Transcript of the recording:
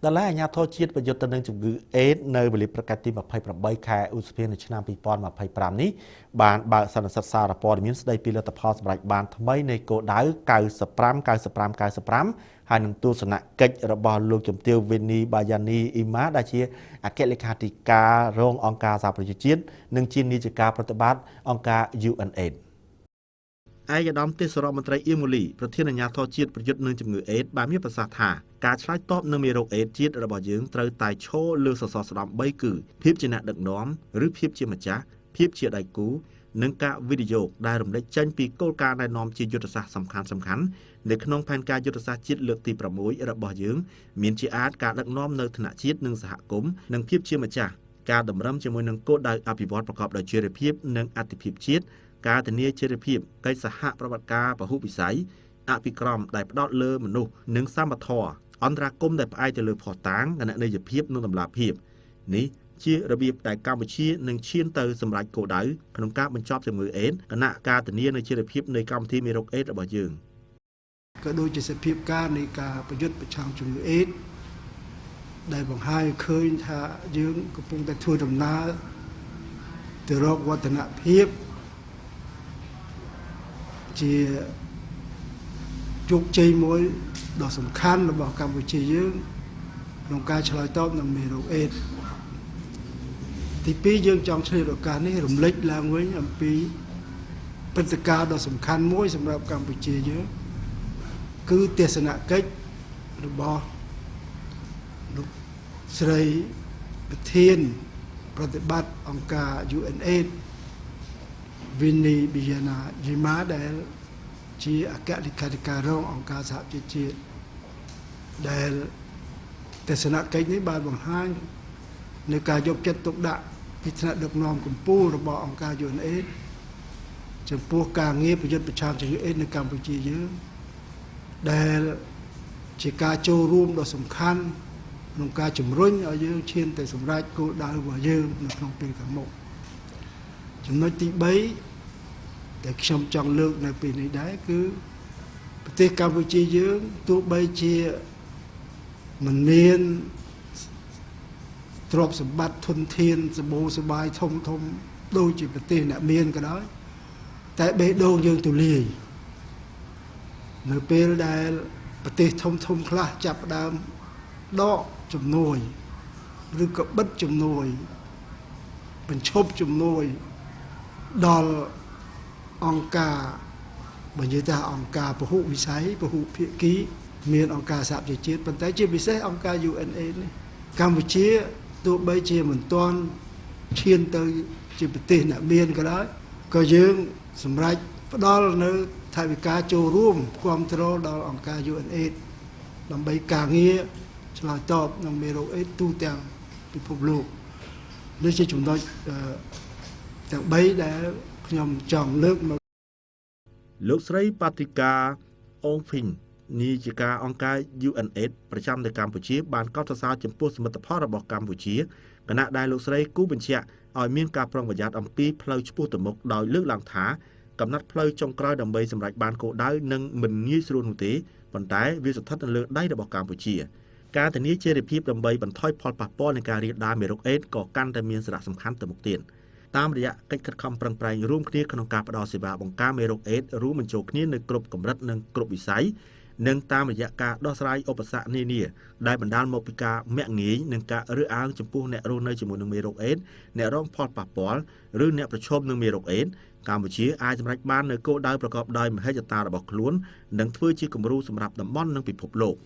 ដល់ឡែកអាជ្ញាធរជាតិប្រយុទ្ធទៅនឹងជំងឺអេដនៅវេលាព្រឹកទី28ខែឧសភានៅឆ្នាំ2025នេះបានបើកសន្និសីទសារព័ត៌មានស្ដីពីលទ្ធផលសម្រេចបានថ្មីនៃគោលដៅ95 95 95ហើយនឹងទស្សនកិច្ចរបស់លោកជំទាវវិនីបាយ៉ានីអ៊ីម៉ាដែលជាអគ្គលេខាធិការរងអង្គការសហប្រជាជាតិនិងជានាយិកាប្រតិបត្តិអង្គការ UNAIDS។ ឯកឧត្តមទេសរដ្ឋមន្ត្រីអៀមូលីប្រធានអាជ្ញាធរជាតិប្រយុទ្ធនឹងជំងឺអេដបានមានប្រសាសន៍ថាការឆ្លើយតបនឹងមេរោគអេដជាតិរបស់យើងត្រូវតែឈរលើសសរស្តម្ភ3គឺភាពជាអ្នកដឹកនាំឬភាពជាម្ចាស់ភាពជាដៃគូនិងការវិនិយោគដែលរំលេចចេញពីគោលការណ៍ណែនាំជាយុទ្ធសាស្ត្រសំខាន់ៗនៅក្នុងផែនការយុទ្ធសាស្ត្រជាតិលើកទី6របស់យើងមានជាអាចការដឹកនាំនៅថ្នាក់ជាតិនិងសហគមន៍និងភាពជាម្ចាស់ការតម្រឹមជាមួយនឹងគោលដៅអភិវឌ្ឍប្រកបដោយចីរភាពនិងអត្ថិភាពជាតិការធានាចីរភាពកិច្ចសហប្រតិបត្តិការពហុវិស័យអភិក្រមដែលផ្ដោតលើមនុស្សនិងសមធម៌អន្តរាគមន៍ដែលផ្អែកទៅលើភស្តុតាងគណនេយ្យភាពនិងតម្លាភាពនេះជារបៀបដែលកម្ពុជានឹងឈានទៅសម្រេចគោលដៅក្នុងការបញ្ចប់ជំងឺអេដគណៈការធានានូវចីរភាពនៃកម្មវិធីមេរោគអេដរបស់យើងក៏ដូចជាសភាពការនៃការប្រយុទ្ធប្រឆាំងជំងឺអេដដែលបង្ហាញឃើញថាយើងកំពុងតែធ្វើដំណើរទៅរកវឌ្ឍនភាពជាជោគជ័យមួយដ៏សំខាន់របស់កម្ពុជាយើងក្នុងការឆ្លើយតបនឹងមេរោគអេដទី2យើងចង់ឆ្លៀតឱកាសនេះរំលេចឡើងវិញអំពីព្រឹត្តិការណ៍ដ៏សំខាន់មួយសម្រាប់កម្ពុជាយើងគឺទស្សនកិច្ចរបស់លោកស្រីប្រធានប្រតិបត្តិអង្គការ UNAIDS វិនីប៊ីយ៉ាណាយីម៉ាដែលជាអគ្គលេខាធិការរងអង្គការសហប្រជាជាតិដែលទស្សនកិច្ចនេះបានបង្ហាញនៅការយកចិត្តទុកដាក់ពីថ្នាក់ដឹកនាំកម្ពុជារបស់អង្គការ UNAIDS ចំពោះការងារប្រយុទ្ធប្រឆាំងជំងឺអេដនៅកម្ពុជាយើងដែលជាការចូលរួមដ៏សំខាន់ក្នុងការជំរុញឲ្យយើងឈានទៅសម្រេចគោលដៅរបស់យើងនៅក្នុងពេលខាងមុខចំណុចទី3ដែលខ្ញុំចង់លើកនៅពេលនេះដែរគឺប្រទេសកម្ពុជាយើងទោះបីជាមិនមានទ្រព្យសម្បត្តិធនធានសម្បូរសបាយធំធំដូចជាប្រទេសអ្នកមានក៏ដោយតែបេះដូងយើងទូលាយនៅពេលដែលប្រទេសធំធំខ្លះចាប់ផ្ដើមដកជំនួយឬក៏បិទជំនួយបញ្ឈប់ជំនួយដល់អង្គការបើនិយាយថាអង្គការពហុវិស័យពហុភាគីមានអង្គការសហប្រជាជាតិប៉ុន្តែជាពិសេសអង្គការ UNA នេះកម្ពុជាទោះបីជាមិនទាន់ឈានទៅជាប្រទេសអ្នកមានក៏ដោយក៏យើងសម្រេចផ្ដល់នៅថវិកាចូលរួមគ្រប់គ្រងដល់អង្គការ UNAIDS ដើម្បីការងារឆ្លើយតបនឹងមេរោគអេដទូទាំងពិភពលោកនេះជាចំណុចទាំង3ដែលខ្ញុំចង់លើកមកលោកស្រីប៉ាទីកាអងហ្វីននាយិកាអង្គការ UNAIDS ប្រចាំនៅកម្ពុជាបានកោតសរសើរចំពោះសមិទ្ធផលរបស់កម្ពុជាខណៈដែលលោកស្រីគូបញ្ជាក់ឲ្យមានការប្រុងប្រយ័ត្នអំពីផ្លូវឆ្ពោះទៅមុខដោយលើកឡើងថាកំណត់ផ្លូវចុងក្រោយដើម្បីសម្រេចបានគោលដៅនឹងមិនងាយស្រួលនោះទេប៉ុន្តែវាស្ថិតនៅលើដៃរបស់កម្ពុជាការធានាចីរភាពដើម្បីបន្ថយផលប៉ះពាល់នៃការរាលដាលមេរោគអេដក៏កាន់តែមានសារៈសំខាន់ទៅមុខទៀតតាមរយៈកិច្ចខិតខំប្រឹងប្រែងរួមគ្នាក្នុងការផ្តល់សេវាបង្ការមេរោគអេដរួមបញ្ចូលគ្នានៅគ្រប់កម្រិតនិងគ្រប់វិស័យនិងតាមរយៈការដោះស្រាយឧបសគ្គនានាដែលបណ្ដាលមកពីការមាក់ងាយនិងការរើសអើងចំពោះអ្នករស់នៅជាមួយនឹងមេរោគអេដអ្នករងផលប៉ះពាល់ឬអ្នកប្រឈមនឹងមេរោគអេដកម្ពុជាអាចសម្រេចបាននូវគោលដៅប្រកបដោយមហិច្ឆតារបស់ខ្លួននិងធ្វើជាគំរូសម្រាប់តំបន់និងពិភពលោក។